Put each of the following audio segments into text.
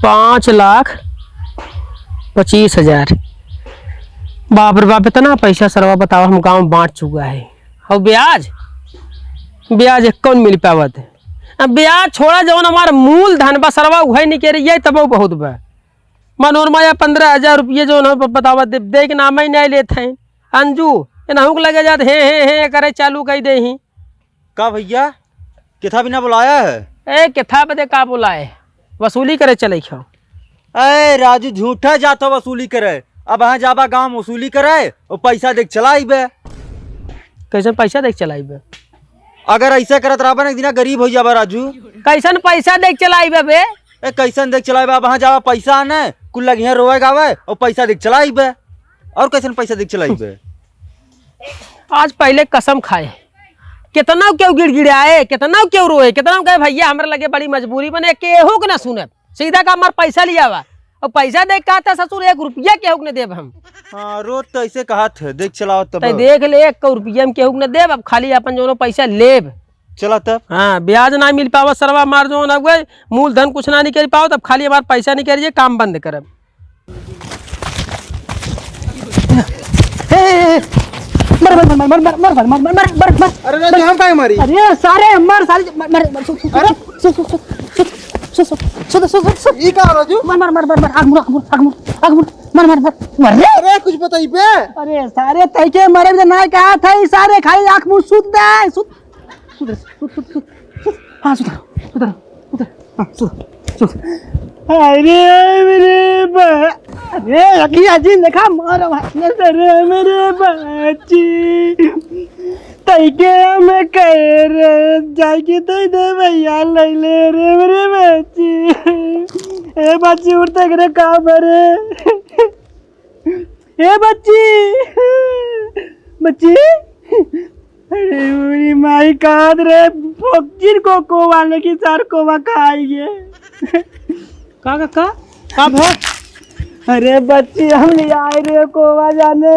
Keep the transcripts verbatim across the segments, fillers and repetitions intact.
पाँच लाख पच्चीस हजार। बाप रे बाप, इतना पैसा सरवा बतावा, हम गाँव बाँट चुका है। और ब्याज, ब्याज एक कौन मिल पावत है? अब ब्याज छोड़ा, जौन हमार मूलधन बा सरवा, उहै निकरि जाए, तबौ बहुत बा। मनोरमा या पन्द्रह हजार रुपये जौन है, ब-, बतावा, दे, दे के नाम ही नाहीं लेत हैं। अंजू, इनहू के लगे जात, हे, हे, हे करे चालू कइ देही। का भइया, केथा बिना बुलाया है? ए, केथा बदे का बुलाए? वसूली करे चले क्यों? ए, राजू, झूठा जात हो वसूली करे। अबहाँ जाबा गाँव वसूली करे, और पैसा दे के चला आइबे। कैसन पैसा दे के चला आइबे? अगर ऐसे करत रहबे ना, एक दिना गरीब होइ जाबा, राजू। कैसन पैसा दे के चला आइबे बे? ए, कैसन दे के चला आइबे? अबहाँ जाबा पैसा आने, कुल लगिहे रोवे गावे, और पैसा दे के चला आइबे। और कैसन पैसा दे के चला आइबे? आज पहले कसम खाए, कितना क्यों गिड़गिड़ाए, कितना क्यों रोए, कितना कहे, "भइया, हमरे लगे बड़ी मजबूरी बने, केहू के ना सुने।" सीधा का हमार पैसा लिया बा। और पैसा दे के कहत है, "ससुर, एक रुपया केहू के न देब हम।" हाँ, रोज तो ऐसे कहत है, देख चलाओ तब। तै देख ले, एक रुपया हम केहू के न देब, अब खाली अपन जौनो पैसा लेब। चला तब। हाँ, ब्याज ना मिल पावत सरवा, हमार जौन अब गए, मूलधन कुछ ना निकल पावत, अब खाली हमार पैसा निकल जाए, काम बंद करब। ए, ए, ए, मर, मर, मर। अरे राजू, हम काहे मारी? अरे सारे, मर, सारे, मर, मर, मर, सुत, सुत, अरे? सुत, सुत, सुत, सुत, सुत, सुत, सुत, सुत, सुत, सुत। ई का राजू? मर, मर, मर, मर, मर, आँख मूर, आँख मूर, आँख मूर, आँख मूर, मर, मर, मर, मर रे। अरे कुछ बताइबे? अरे सारे, तैके मरे भी ना कहा था, ई सारे खाली आँख मूर सुत दे, सुत, सुत, सुत, सुत, सुत। हाँ, सुत, सुत, सुत। हाँ, सुत, सुत। अरे, मेरे बा-, अरे, अखिया जी देखा, मार, मार, अरे, मेरे बच्ची। तैके हम कहे रे, जाके तै दे भैया, ले ले रे, मेरे बच्ची। ए बच्ची, उठ तक रे, का बरे? ए बच्ची, बच्ची, अरे मेरी माई कहाँ रे? फोकचिन को कोवा लेके सार कोवा खाइए। का, का, का? का भा? अरे बच्ची, हम ले आए रे कोवा जाने।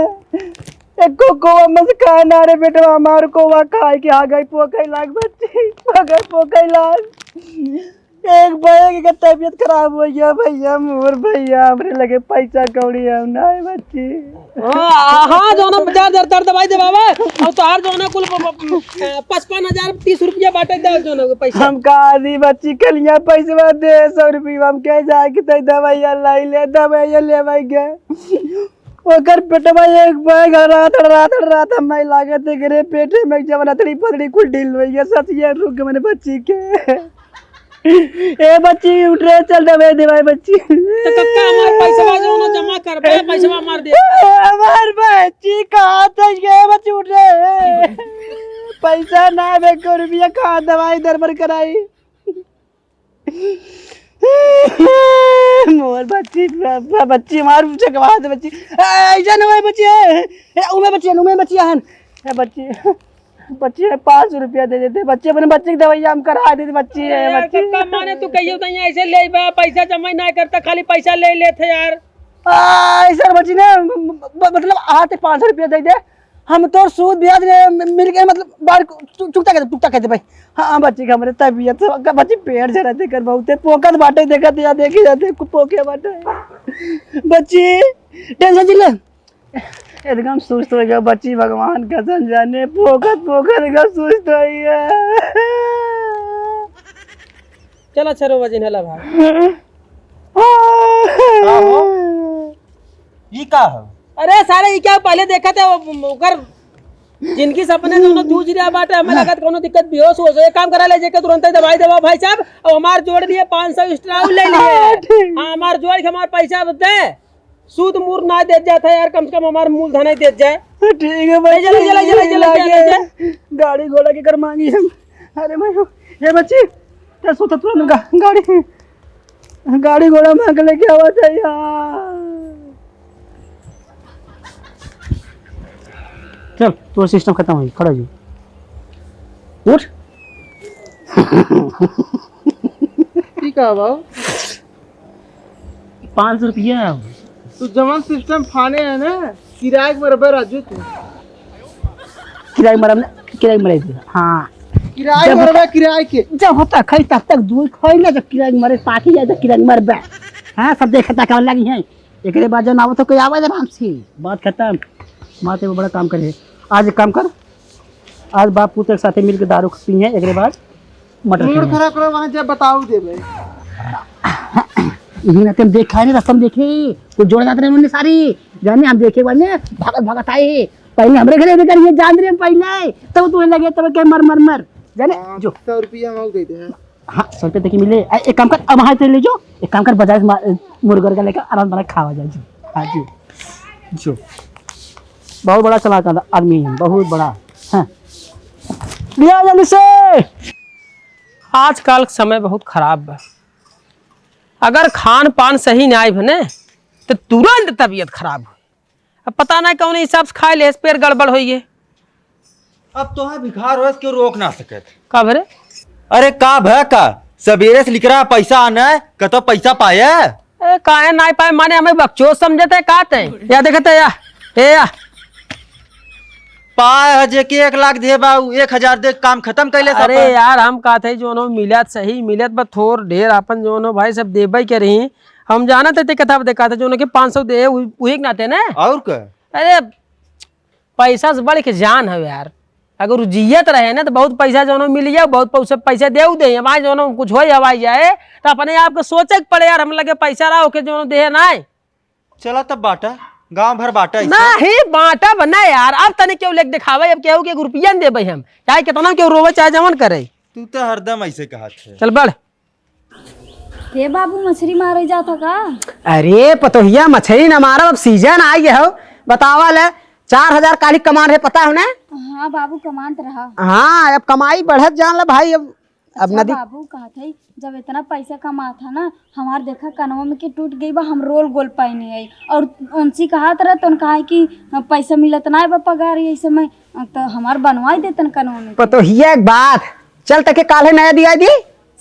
एको कोवा मत खाना रे बेटवा, हमार कोवा खाए के आ गई पोखई लाग बच्ची, आ गई पोखई लाग। एक बैग के तबीयत खराब होइ गया भैया, मोर भैया, हमरे लगे पैसा कौड़ी है ना बच्ची। हाँ, हाँ, जौन हम चार हजार दर दवाई देवावा, और तोहार जौन कुल प-, प-, पचपन हजार तीस रुपया बाटे दे जौन पैसा। हम कहा दी बच्ची, कलिया पैसवा दे सौ रुपया, हम कह जाए कि तै दवाइया लाई ले, दवाइया ले भाई गए। ओकर पेटवा एक बैग हड़रात, हड़रात, हड़रात, हमें लागत है कि रे पेटे में जवन अतड़ी पतड़ी कुल ढील होइ गया, सचिया रुक गए मने बच्ची के। ए बच्ची, उठ रे, चल दवाई देवाई बच्ची। तो कक्का, हमार पैसवा जौन जमा कर, बे, पैसवा हमार दे। हमार बच्ची कहाँ तक गए बच्ची, उठ रे। पैसा ना बे, को रुपया कहाँ दवाई दरबर कराई। मोर बच्ची, ब-, ब-, बच्ची मार चकवा दे बच्ची। ए, ऐसा न होए बच्ची, ए, ए, उमे बच्ची हन, उमे बच्ची हन। ए, बच्ची, बच्ची है, पाँच सौ रुपया दे देते, बच्ची अपने बच्ची की दवाइया हम करा देते, बच्ची है, अरे यार, बच्ची। कक्का माने तू कहियो तो यहाँ ऐसे ले बा, पैसा जमा ना करता, खाली पैसा ले लेते यार। आ, ऐसा बच्ची ने, म-, म-, मतलब, आते पाँच सौ रुपया दे दे, हम तोर सूद ब्याज रे मि-, मिल के मतलब बार चु-, चुकता कर दे, चुकता कर दे भाई। हाँ, हाँ, बच्ची के हमरे तबीयत से का बच्ची पेट झरत है कर बहुते पोकत बाटे देखत या देखे जाते कु-, पोके बाटे। बच्ची, टेंशन जिले। एकदम सुस्त होइ गया बच्ची, भगवान कसम जाने पोकत पोकत एकदम सुस्त होइ गया। चल अच्छा रो बजिन हला भाई। का हो? ई का हो? अरे सारे, ई क्या पहले देखा था वो, ओकर जिनकी सपने दोनों जूझ रहा बाटे, हमें लगा था कोनो दिक्कत, बेहोश हो गए। एक काम करा, ले जाके तुरंत ही दवाई देवा भाई साहब, और हमार जोड़ लिए पाँच सौ extra और ले लिए। ठीक। हाँ, हमार जोड़ के हमार पैसा दे, सूद मूर ना देत जात है यार, कम से कम हमार मूलधन ही देत जाए। ठीक है भाई, ले जा, ले जा, ले जा, ले जा, ले जा, ले जा। गाड़ी घोड़ा के कर मांगी हम। अरे भाई, ये बच्ची, ते सोता तुरंत गा-, गाड़ी, गाड़ी घोड़ा मांग के लेके आवा था यार। चल, तोर system खतम होइ, खड़ा हो जा। उठ। ठीक है बाबू। पाँच सौ रुपया। तू जवन system फाने है ना, किराए के मरबे राजू तू। किराए के मरब ना, किराए के मरब। हाँ। किराए के जब मरबे, किराए के। जब होता खाई तब तक दूध खाई ना, जब किराए के मरे, पाकी जाए तो किराए के मरबे। हाँ, सब देखत का लगी हैं। एकरे बाद जब आवत हो कोई आवाज आराम से, बात खत्म। माँ तो एगो बड़ा काम करे। आज एक काम कर, आज बाप पूत एक साथे मिलके दारू पीहे, एकरे बाद मटर मूड खाएंगे। खराब करो, वहाँ जब बताऊ देबे। इन्हीं ना तुम देखा है ना, रस्म देखे, कुछ जोड़ जाते रहे उन्होंने सारी, जाने हम देखे वाले भागत भागत आए। पहले हमरे घरे बेकार ये जान रहे हम पहले, तब तुम्हें लगे तब के मर मर मर, जाने हाँ, जो। सौ रुपया हम दे दे हैं। हाँ, सौ रुपया तक मिले। ए, एक काम कर, अब वहाँ से ले जो, एक काम कर, बाजार से मा-, मुर्गा उर्गा लेकर आराम बना खावा जाए जो। हाँ जी, जो। बहुत बड़ा चालाक आदमी है, बहुत बड़ा। हाँ। लिया जल्दी से। आजकल समय बहुत खराब बा। अगर खान पान सही नाई बने, तो तुरंत तबीयत खराब हो। अब पता नहीं कौन हिसाब से खाए ले, पेट गड़बड़ होइए। अब तोहे भिखार होए से केहू रोक ना सकत। का भरे? अरे का भय का? सबेरे से लिकरा पैसा आना है, कतो पैसा पाए? ए, काहे नाई पाए? माने हमें बकचोद समझते का ते? या देखते या, ए या। पाए ह जेके एक लाख दे बा, उ एक हजार दे काम खत्म कैले सब। अरे यार, हम कहते हैं जोनो मिलत सही, मिलत बा थोर ढेर, अपन जोनो भाई सब देबे के रही। हम जानत है ते कथा देखा था, जोनो के पाँच सौ दे, उ-, उही के नाते ना। और का? अरे पैसा से बढ़ के जान है यार। अगर उ जियत रहे ना तो बहुत पैसा जोनो मिल जाए, बहुत पैसा, पैसा दे दे। हमारे जोनो कुछ हो हवाई जाए तो अपने आप को सोचे के पड़े यार, हम लगे पैसा रहा ओके जोनो दे ना। चला तब बांटा, गांव भर बांटा ऐसे। नहीं बांटा बना यार, अब तनी केहू लेके दिखावे, अब केहू के एक रुपया न देबे हम, चाहे कितना केहू रोवे चाहे जवन करे। तू तो हरदम ऐसे कहत है। चल बढ़। हे बाबू, मछरी मारे जात ह का? अरे पतोहिया, मछरी न मारब, अब सीजन आई है हो। बतावा ले, चार हजार काली कमान रहे, पता हो ना? हाँ बाबू, कमात रहा। हाँ, अब कमाई बढ़त जान ला भाई। अब, अब अच्छा नदी बाबू कहत है, जब इतना पैसा कमात है ना, हमार देखा कनवा में के टूट गई बा, हम रोल गोल पाइनी है। और उनसे कहत रहा तो कहा कि पैसा मिलत ना बा पगार यही समय, तो हमार बनवाई देतन कनवा में के। पतोहिया एक बात, चल तके काल्हे नया दिया दी।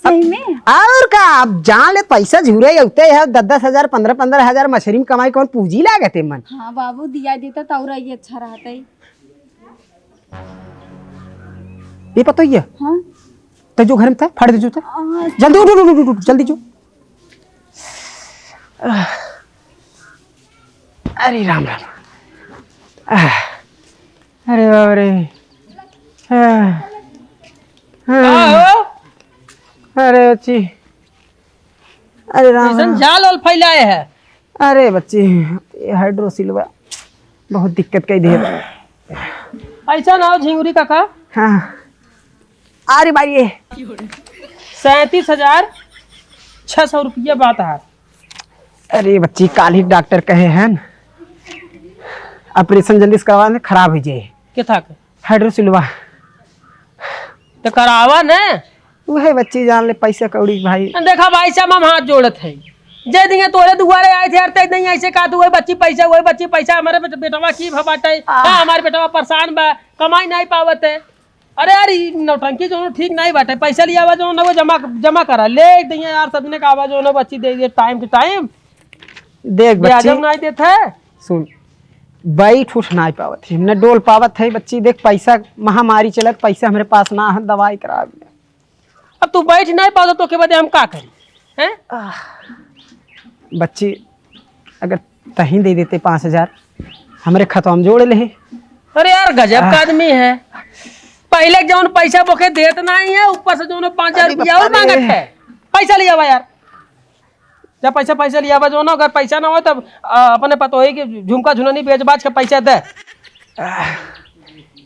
सही में? और का, अब जान ले पैसा झूरे अउते है, दस दस हजार, पन्द्रह पन्द्रह हजार मछरी में कमाई, कौन पूंजी लागत है मन? हाँ बाबू, दिया देता तो और ये अच्छा रहता है। ये पता ही है? हाँ। तो जो घर में था, फाड़ दे जो था। आ, जल्दी उठ, उठ, उठ, उठ, उठ, जल्दी जो। अरे राम राम। अरे बाप रे। हाँ। हाँ। का हो? अरे बच्ची। अरे राम कैसन राम। जाल वाल फैलाए है? अरे बच्ची, ये हाइड्रोसिलवा बहुत दिक्कत कर दिए। ऐसा ना हो झिंगुरी काका। हाँ। अरे भाई ये। सैंतीस हजार छः सौ रुपया बात है। अरे बच्ची, काल ही डॉक्टर कहे हैं, ऑपरेशन जल्दी से करवा दे, खराब हो जाए। के था के? हाइड्रोसिलवा। तो करावा ने। उहे बच्ची जान ले पैसा कौड़ी भाई। देखा भाई साहब, हम हाथ जोड़त है, जे दिन तोरे दुआरे आए थे यार, ते दिन ऐसे कहा तू, "वही बच्ची पैसा, वही बच्ची पैसा, हमारे बेट-, बेटवा की बाटे, हाँ, हमारे बेटवा परेशान बा, कमाई नहीं पावत है।" अरे यार, ई नौटंकी जो ठीक नहीं बाटे, पैसा लिया हुआ जो ना वो जमा, जमा करा, ले दइए यार, सबने का आवा जो ना बच्ची दे दे time to time। देख ब्याजो बच्ची, नहीं देत है। सुन, बैठ उठ नहीं पावत है, न डोल पावत है बच्ची। देख पैसा महामारी चलत, पैसा हमरे पास ना है, दवाई करा। अब तू बैठ नहीं पावत तो के बदे हम का करी, हैं? आह, बच्ची, अगर तहीं दे देते पाँच हजार, हमरे खतवा में जोड़ ले। अरे यार, गजब का आह। आदमी है। पहले जौन पैसा बोके देत नहीं है, ऊपर से जौन पाँच हजार अरे रुपया और बप्पा रे। मांगत है। पैसा लिया हुआ यार। जा पैसा, पैसा लिया बा जो ना, अगर पैसा ना हो तब, आ, अपने पतोही के झुमका झुलनी बेच बाच के पैसा दे। आह,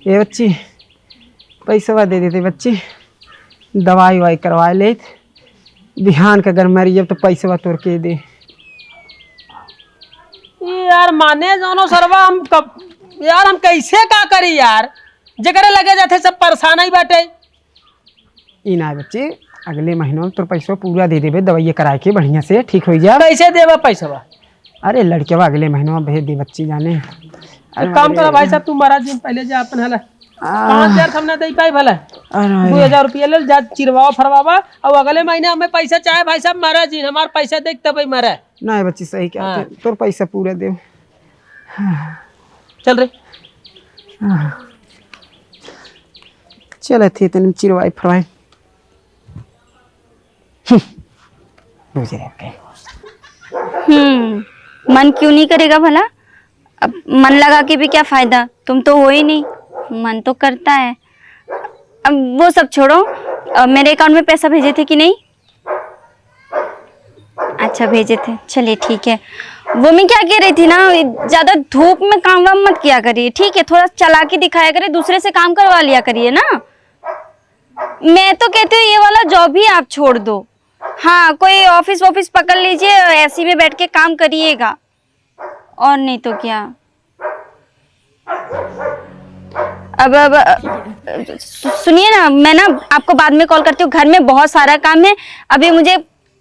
ये बच्ची, पैसवा दे देते बच्ची, दवाई उवाई करवा लेत, बिहान के अगर मरी जब तो पैसवा तोर के दे। ये यार माने जोनो सरवा, हम कब, यार हम कैसे का करी यार, जेकरे लगे जाते सब परेशान ही बाटे। ई ना बच्ची, अगले महीना में तोर पैसवा पूरा दे देबे, दवाई कराए के बढ़िया से ठीक हो जा। कैसे देबा पैसवा? अरे लड़केवा अगले महीना में भेज दे बच्ची जाने। अरे एक काम बाप रे। करा भाई साहब, तू महाराज जी पहले जा अपन हला। आ। पाँच हजार हम ना दे पाई भला। अरे दो हजार रुपया ले जा, चिरवावा फरवावा, और अगले महीना हमें पैसा चाहे भाई साहब, महाराज जी हमार पैसा देख तब ही मरे। नहीं बच्ची, सही क्या हाँ। तोर पैसा पूरा दे। चल रे। हाँ। चल, अथी तनी चिरवाई फरवाई। हम्म, बुझ रहे के। हम्म, मन क्यों नहीं करेगा भला? अब मन लगा के भी क्या फायदा, तुम तो हो ही नहीं। मन तो करता है। अब वो सब छोड़ो, अ, मेरे अकाउंट में पैसा भेजे थे कि नहीं? अच्छा, भेजे थे, चलिए ठीक है। वो मैं क्या कह रही थी ना, ज्यादा धूप में काम वाम मत किया करिए, ठीक है? थोड़ा चला के दिखाया करिए, दूसरे से काम करवा लिया करिए ना। मैं तो कहती हूँ ये वाला जॉब ही आप छोड़ दो। हाँ, कोई ऑफिस वॉफिस पकड़ लीजिए, एसी में बैठ के काम करिएगा, और नहीं तो क्या। अब, अब, अ, सु-, सुनिए ना, मैं ना आपको बाद में कॉल करती हूँ, घर में बहुत सारा काम है, अभी मुझे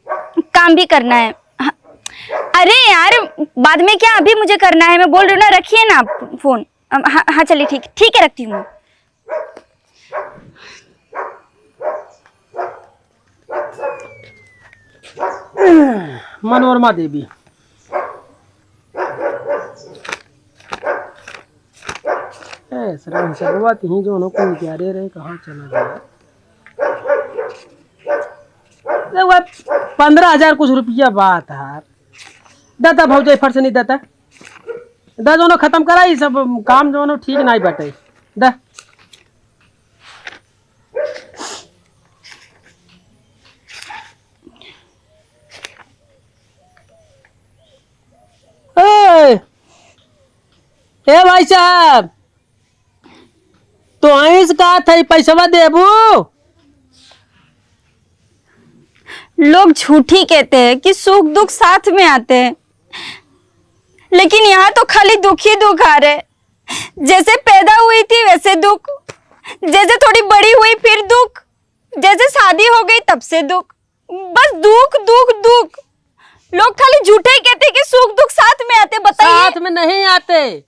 काम भी करना है। हाँ, अरे यार, बाद में क्या, अभी मुझे करना है, मैं बोल रही हूँ ना, रखिए ना आप फोन। अम, हाँ, हाँ, चलिए, ठीक, ठीक है, रखती हूँ मैं। मनोरमा देवी। ए, सरवा, सरवा, तिहीं जौन हो, कुल प्यारे रहे, कहाँ चला गया? ए, वह पन्द्रह हजार कुछ रुपया बात है। देता भौजाई, फट से नहीं देता। दा जौन हो, खतम करा, ई सब काम जौन हो, ठीक नाई बाटे। दा। ए, ए भाई साहब, तो आइस का था, पैसवा देबू? लोग झूठी कहते हैं कि सुख दुख साथ में आते हैं, लेकिन यहाँ तो खाली दुख ही दुख आ रहे। जैसे पैदा हुई थी वैसे दुख, जैसे थोड़ी बड़ी हुई फिर दुख, जैसे शादी हो गई तब से दुख, बस दुख, दुख, दुख। लोग खाली झूठे ही कहते हैं कि सुख दुख साथ में आते, बताइए। साथ में नहीं आते,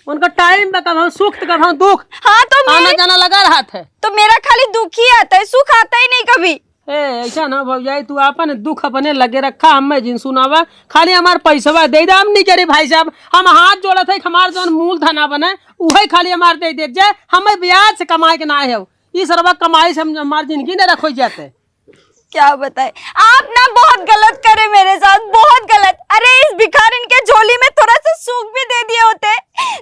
उनका टाइम बा, कब हम सुख तो कब हम दुख। हाँ, तो आना मेरे जाना लगा रहत है। तो मेरा खाली दुख ही आता है, सुख आता ही नहीं कभी। ए, ऐसा ना भौजाई, तू अपन दुख अपने लगे रखा, हमें जिन सुनावा, खाली हमार पैसवा दे दे। हम नहीं करी भाई साहब, हम हाथ जोड़त है, हमार जौन मूलधन बने, उहे खाली हमार दे दे, जे हमें ब्याज से कमाए के ना है। ई सरवा कमाई से हम, हमार जिंदगी न रखो जाते। क्या बताए, आप ना बहुत गलत करे मेरे साथ, बहुत गलत। अरे, इस भिखारिन के झोली में थोड़ा सा सुख भी दे दिए होते।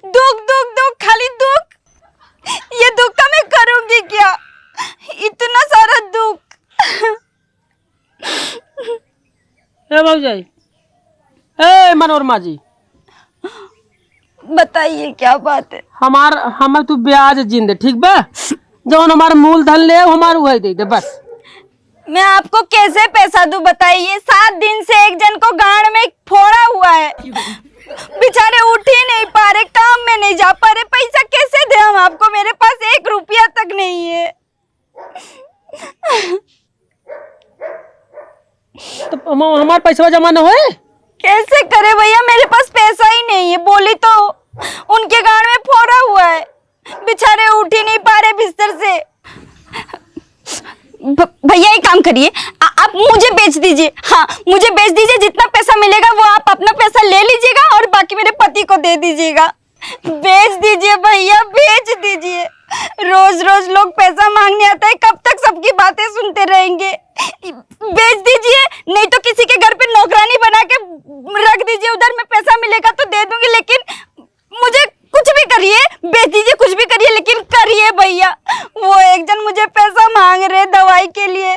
दुख, दुख, दुख, खाली दुख। ये दुख का मैं करूंगी क्या? इतना सारा दुख। ए भौजाई, ए मनोरमा जी, बताइए क्या बात है? हमार, हमार तू ब्याज जिन दे, ठीक बा? जौन हमार मूलधन ले, हमार उहे दे दे बस। मैं आपको कैसे पैसा दूं बताइए? सात दिन से एक जन को गांड में फोड़ा हुआ है, बेचारे उठ ही नहीं पा रहे, काम में नहीं जा पा रहे, पैसा कैसे दे हम आपको? मेरे पास एक रुपया तक नहीं है। तो हम, हमार पैसवा जमा न होए? कैसे करे भैया, मेरे पास पैसा ही नहीं है। बोली तो उनके गांड में फोड़ा हुआ है, बेचारे उठ ही नहीं पा रहे बिस्तर से। भ-, भैया, एक काम करिए, आ-, आप मुझे बेच दीजिए। हाँ, मुझे बेच दीजिए, जितना पैसा मिलेगा वो आप अपना पैसा ले लीजिएगा और बाकी मेरे पति को दे दीजिएगा। बेच दीजिए भैया, बेच दीजिए। रोज रोज लोग पैसा मांगने आते हैं, कब तक सबकी बातें सुनते रहेंगे? बेच दीजिए, नहीं तो किसी के घर पे नौकरानी बना के रख दीजिए, उधर में पैसा मिलेगा तो दे दूंगी, लेकिन मुझे कुछ भी करिए, बेच दीजिए, कुछ भी करिए, लेकिन करिए भैया। वो एक जन मुझे पैसा मांग रहे दवाई के लिए,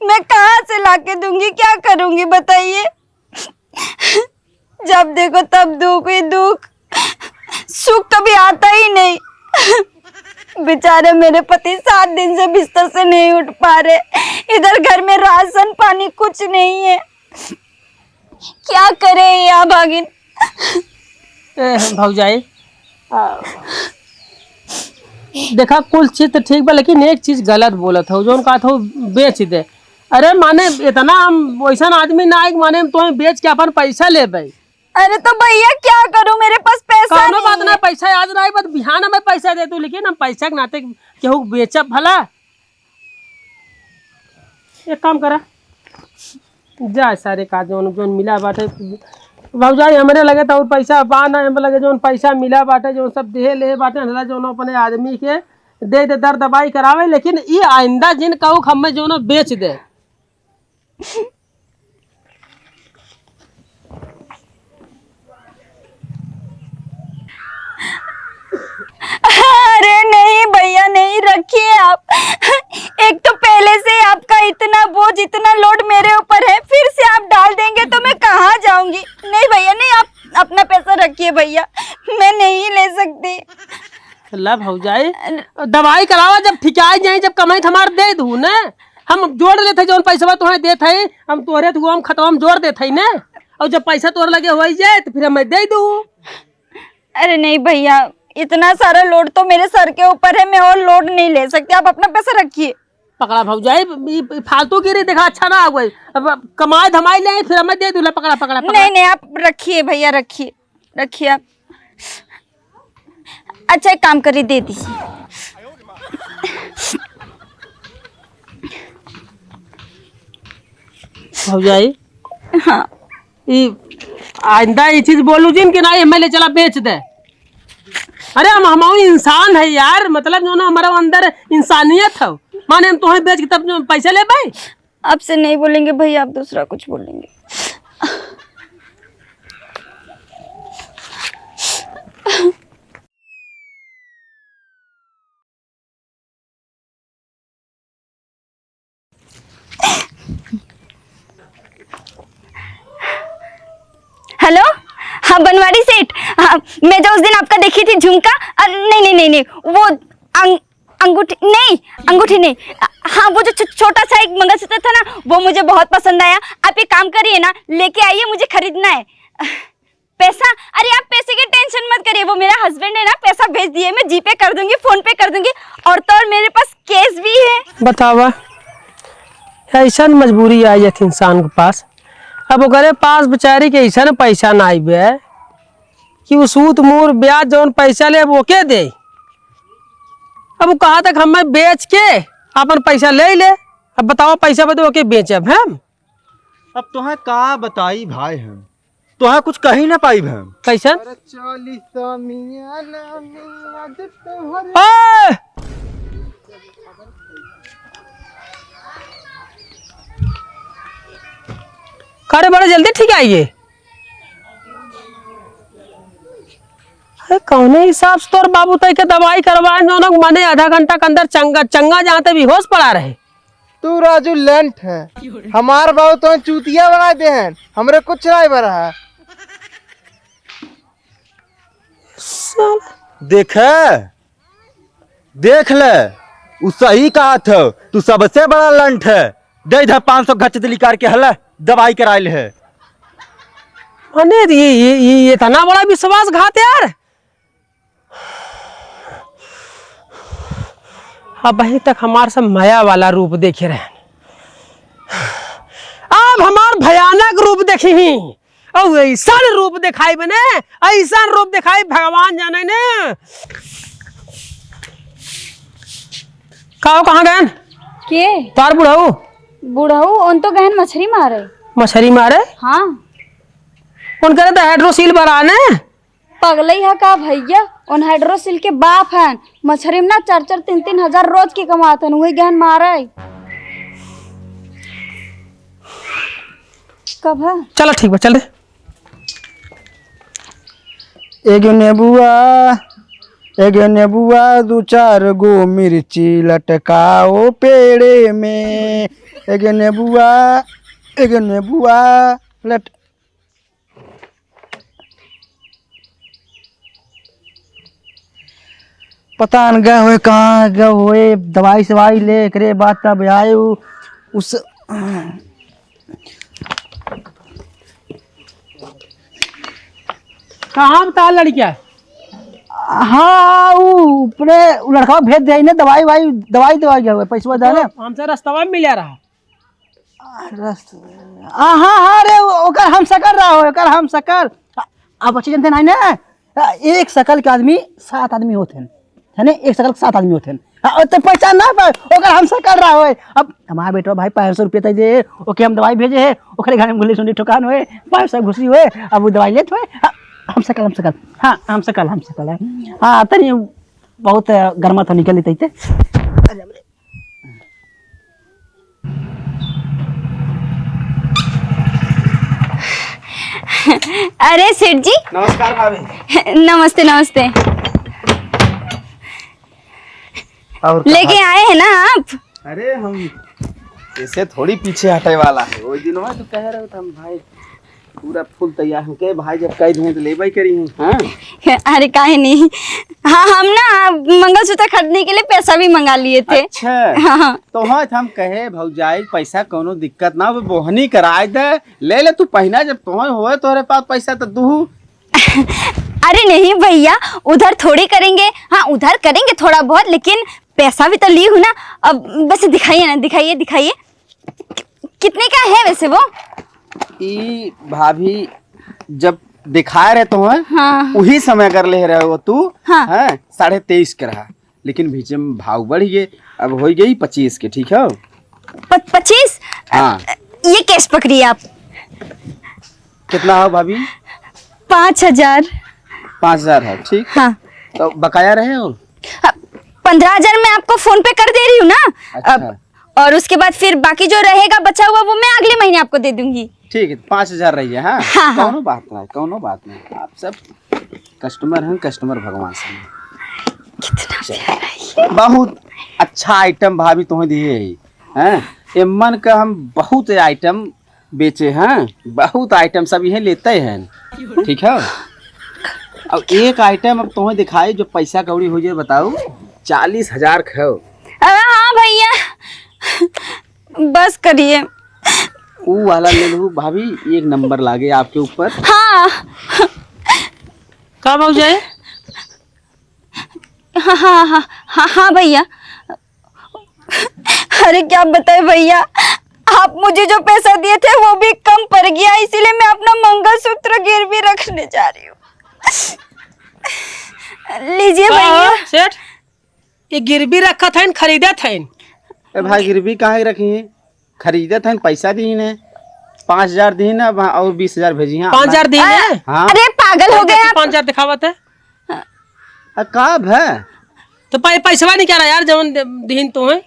मैं कहाँ से लाके दूंगी, क्या करूंगी बताइए? जब देखो तब दुख ही दुख, सुख कभी आता ही नहीं। बेचारे मेरे पति सात दिन से बिस्तर से नहीं उठ पा रहे, इधर घर में राशन पानी कुछ नहीं है, क्या करे ये अभागिन? ए, भौजाई, आ, देखा, कुल चीज तो ठीक बा, लेकिन एक चीज गलत बोलत हो, जौन कहत हो बेच दे। अरे, माने, इतना हम वैसन आदमी ना है कि, माने, हम तुम्हें बेच के अपन पैसा लेबे। अरे, तो भैया, क्या करूं, मेरे पास पैसा कौनो नहीं बात ना, है। पैसा आज ना आए, बस बिहान हमें पैसा दे तू, लेकिन हम पैसा के नाते केहू के बेचब भला? एक काम करा, जा सारे का जौन, जौन मिला बाटे, भौजाई, हमरे लगे तो और पैसा बा ना, हमरे लगे जौन पैसा मिला बाटे, जौन सब देहे ले बाटे, हमरा जौन अपने आदमी के दे दे, दर दबाई करावे, लेकिन ई आइंदा जिन कहू कि हमें जौन बेच दे। रखिए आप। एक तो पहले से ही आपका इतना बोझ, इतना load मेरे ऊपर है, फिर से आप डाल देंगे तो मैं कहाँ जाऊंगी? नहीं भैया, नहीं, आप अपना पैसा रखिए भैया, मैं नहीं ले सकती। ला भौजाई, दवाई करावा, जब ठिकाई जाई, जब कमाई त हमार दे दू ना। हम जोड़ लेत है जौन पैसवा तोहे देत है, हम तोहरे त हम खतवा में जोड़ देत है ना। और जब पैसा तोहरे लगे हो जाए तो फिर हमें दे दू। अरे नहीं भैया, इतना सारा load तो मेरे सर के ऊपर है, मैं और load नहीं ले सकती, आप अपना पैसा रखिए। पकड़ा भौजाई, ई, ई फालतू गिरी देखा अच्छा ना हुआ। अब, अब कमाई धमाई ले फिर हमें दे दू, ला पकड़ा, पकड़ा, पकड़ा। नहीं, नहीं, आप रखिए भैया, रखिए, रखिए आप। अच्छा, एक काम करिए, दे दीजिए। भौजाई, हाँ। ई आइंदा ई चीज बोलू जिन कि ना, एम एल ए चला बेच दे। अरे हम, हम इंसान है यार, मतलब जो ना हमारा अंदर इंसानियत है, माने हम तोहे बेच के तब जो पैसा लेबे। आपसे नहीं बोलेंगे भैया, आप दूसरा कुछ बोलेंगे। हेलो, हाँ बनवारी सेठ, हाँ, मैं जो उस दिन आपका देखी थी झुमका, अ, नहीं, नहीं, नहीं, नहीं, वो अंग-, अंगूठी नहीं, अंगूठी नहीं, अ, हाँ, वो जो छो-, छोटा सा एक मंगलसूत्र था ना, वो मुझे बहुत पसंद आया। आप एक काम करिए ना, लेके आइए, मुझे खरीदना है। पैसा? अरे आप पैसे की tension मत करिए, वो मेरा husband है ना, पैसा भेज दिए, मैं GPay कर दूंगी, PhonePe कर दूंगी, और तो और मेरे पास cash भी है। बतावा, ऐसन मजबूरी आ जात इंसान के पास, अब ओकरे पास बेचारी के ऐसन पैसा ना आइबे कि उ सूद मूर ब्याज जौन पैसा ले, अब ओके दे। अब उ कहा तक हमें बेच के अपन पैसा ले ले, अब बतावा, पैसा बदे ओके बेचब हम? अब तोहे का बताई भाई हम, तोहे कुछ कही ना पाइब हम। कैसन? अरे चली सामियाना में आज तोहरे ओए! का रे, बड़ा जल्दी ठीक आइए। अरे कौने हिसाब से तोर बाबू तई के दवाई करवाए, जौन मने आधा घंटा के अंदर चंगा, चंगा जहाँ ते बेहोश पड़ा रहे। तू राजू लेंट है, हमार बाबू तो चूतिया बना दे हैं, हमरे कुछ नहीं बरा है। साला। देखे, देख ले, उ सही कहत हो, तू सबसे बड़ा लंठ है। दे इधर पाँच सौ घच दिली करके हला, दवाई कराइल है। अने ये, ये, ये, ये इतना बड़ा विश्वासघात यार। अबहीं तक हमार सब मया वाला रूप देखे रहे, अब हमार भयानक रूप देखी ही। और ऐसन रूप दिखाई बने, ऐसन रूप दिखाई भगवान जाने ने। का हो, कहाँ गएन? के? तार बुढ़ऊ। बुढ़ऊ, उन तो गएन मछरी मारे। मछरी मारे? हाँ। उनकरे तो हाइड्रोसील बराने। पगलई है का भैया? उन हाइड्रोसिल के बाप हन, मछरी में ना चार चार तीन तीन हजार रोज के कमात हन, वही गहन मारे। कब है? चला ठीक बा, चल दे। एगो नेबुआ, एगो नेबुआ, दू चार गो मिर्ची लटकाओ पेड़े में। एगो नेबुआ, एगो नेबुआ लट-, पता न गए होए, कहाँ गए होए, दवाई सवाई ले, एकरे बाद तब आए उ-, उस। कहाँ बता लड़किया? हाँ, उ ऊपरे उ लड़का भेज दे ने, दवाई वाई, दवाई दवाई गए हुए, पैसवा दे ने। हमसे रस्तवा में मिला रहा। आ, रस-, आ, हाँ, हाँ, रे, ओ-, ओकर हम सकल रहा हो, ओकर हम सकल। आ, अब बच्चे जनते नहीं ना, आ, एक सकल के आदमी सात आदमी होत हैं, है ना? एक सकल के सात आदमी होत हैं। हाँ, तो पहचान ना पाए, ओकर हम सकल रहा हो। अब हमारा बेटवा भाई पाँच सौ रुपये तक दे, ओके हम दवाई भेजे है, ओकरे घर में गुल्ली सुंडी ठोकान होए, पाँच सौ घुसी होए, अब वो दवाई लेत होए। हाँ, हम सकल, हम सकल, हाँ, हम सकल, हम सकल है। हाँ, तनी बहुत गर्मा तो निकल लेते थे। अरे सेठ जी। नमस्कार भाभी। नमस्ते, नमस्ते। और का लेके हाल? आए हैं ना आप? अरे हम ऐसे थोड़ी पीछे हटे वाला है। वो दिन तो कह रहे थे हम भाई पूरा फुल तैयार हो के भाई जब कह दिए तो लेबे करी हम। हाँ? अरे काहे नहीं, हाँ हम ना मंगलसूत्र खरीदने के लिए पैसा भी मंगा लिए थे। अच्छा। हाँ, हाँ। तो हाँ हम कहे भौजाई पैसा कोनो दिक्कत ना हो, बोहनी कराए दे, ले ले तू पहिना, जब तोहे होए तोहरे पास पैसा तो दू। अरे नहीं भैया, उधार थोड़ी करेंगे। हाँ, उधार करेंगे थोड़ा बहुत, लेकिन पैसा भी तो ली हूँ ना। अब बस दिखाइए ना, दिखाइए, दिखाइए। कि-, कितने का है वैसे वो? ई भाभी जब दिखाए रहे तो हैं, हाँ। उही समय अगर ले रहे हो तू, हाँ। हैं, साढ़े तेईस के रहा। लेकिन बीच में भाव बढ़ गए, अब हो गई पच्चीस के, ठीक है? प-, पच्चीस? हाँ। ये cash पकड़िए आप। कितना है भाभी? पाँच हजार। पाँच हजार है, ठीक। हाँ। तो बकाया रहे हो? हाँ, पन्द्रह हजार मैं आपको PhonePe कर दे रही हूँ ना। अच्छा। अब, और उसके बाद फिर बाकी जो रहेगा बचा हुआ वो मैं अगले महीने आपको दे दूंगी। ठीक है, पाँच हजार रही है, हाँ? हाँ, हाँ। कौनो बात नहीं, कौनो बात नहीं, आप सब customer हैं, customer भगवान से। कितना चल। प्यारा है ये। बहुत अच्छा item भाभी तुम्हें दिए है, हैं? ये मन का हम बहुत item बेचे हैं, बहुत item सब यही लेते हैं, ठीक है? अब एक item अब तुम्हें दिखाई जो पैसा कौड़ी हो जाए, बताओ, चालीस हजार खाओ। अरे हाँ भैया, बस करिए। ऊ वाला ले लू भाभी, एक नंबर लागे आपके ऊपर। हाँ। का भौजाई? हाँ, हाँ, हाँ, हाँ, हाँ भैया। अरे क्या बताए भैया, आप मुझे जो पैसा दिए थे वो भी कम पड़ गया, इसीलिए मैं अपना मंगलसूत्र गिरवी रखने जा रही हूँ। लीजिए का भैया। हो, सेठ? ये गिरवी रखत हइन, खरीदत हइन? ए भाई, गिरवी काहे रखी है? खरीदत हइन, पैसा दीन है, पाँच हजार दीन है, अब और बीस हजार भेजी हैं। पाँच हजार दीन है? हाँ। अरे पागल हो गए आप। पाँच हजार दिखावत है। आ, का भे? तो पै-, पैसवा नहीं क्या रहा यार, जवन दे-, दीन तो है।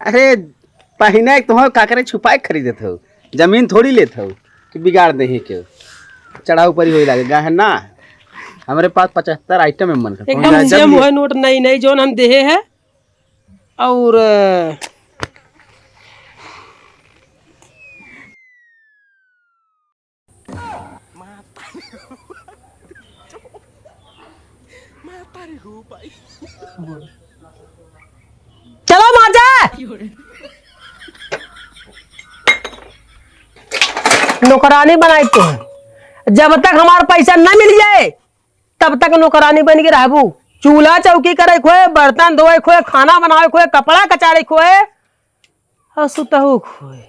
अरे, पहिने के तोहर काकरे छुपाए के खरीदत हो, जमीन थोड़ी लेत हो कि बिगाड़ देही के। चढ़ाऊ परी होई लागे, गहना। हमरे पास पचहत्तर item है मन का, एकदम कौन सा same जब होए नोट नई नई जौन हम देहे है। और चलो माजा। नौकरानी बनाई तो है। जब तक हमार पैसा न मिल जाए, तब तक नौकरानी बन के रहबू। चूल्हा चौकी करे खोए, बर्तन धोए खोए, खाना बनावे खोए, कपड़ा कचारे खोए, और सुतहु खोए।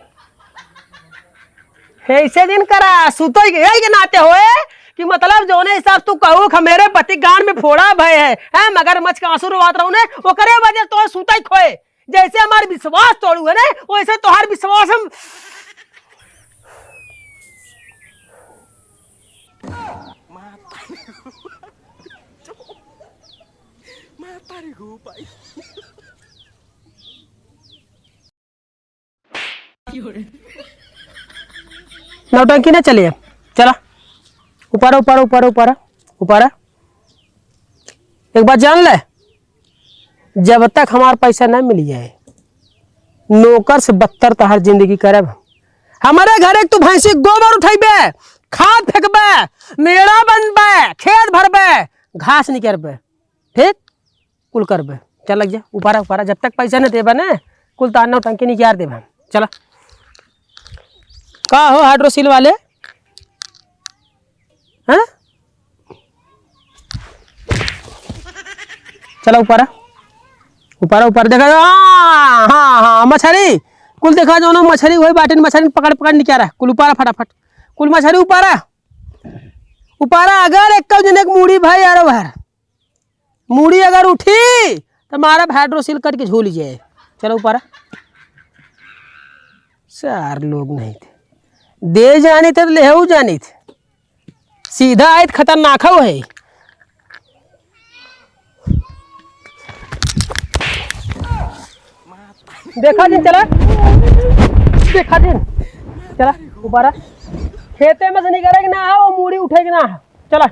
ऐसे दिन करा, सुतई के, यही के नाते होए कि मतलब जौने हिसाब तू कहू कि मेरे पति गान में फोड़ा भय है, हैं, मगरमच्छ का आंसू रोवात रहू ने, ओकरे वजह से तोहे सुतई खोए। जैसे हमार विश्वास तोड़ू है ने, वैसे तोहार विश्वास हम नौटंकी ना चले। चला, ऊपर, ऊपर, ऊपर, ऊपर, ऊपर। एक बात जान ले, जब तक हमार पैसा ना मिल जाए, नौकर से बदतर तहार जिंदगी करब। हमारे घरे तू भैंसी गोबर उठैबे, खाद फेंकबे, मेड़ा बनबे, खेत भरबे, घास निकरबे, ठीक? कुल करबे। चल लग जा, ऊपरा, ऊपरा, जब तक पैसा न देबे ना, कुल तार नौटंकी निकार देबे हम। चला। का हो हाइड्रोसील वाले? हैं? चला ऊपरा। ऊपरा, ऊपरा, देखा, हाँ, हाँ, हाँ, मछरी। कुल देखा जौन मछरी वही बाटिन, मछरी पकड़, पकड़ निकारा। कुल ऊपरा फटाफट। कुल मछरी ऊपरा। ऊपरा अगर एक जने के मूड़ी भाई यार बाहर। मूड़ी अगर उठी, तो मारा हाइड्रोसील कट के झूल जाए। चलो ऊपर। चार लोग नहीं थे। दे जानी थे तो लेहू जानी थे। सीधा आए तो खतरनाक हो है। देखा दिन चला। देखा दिन। चला, ऊपर आ। खेते में से निकले कि ना हो, मूड़ी उठे कि ना हो। चला।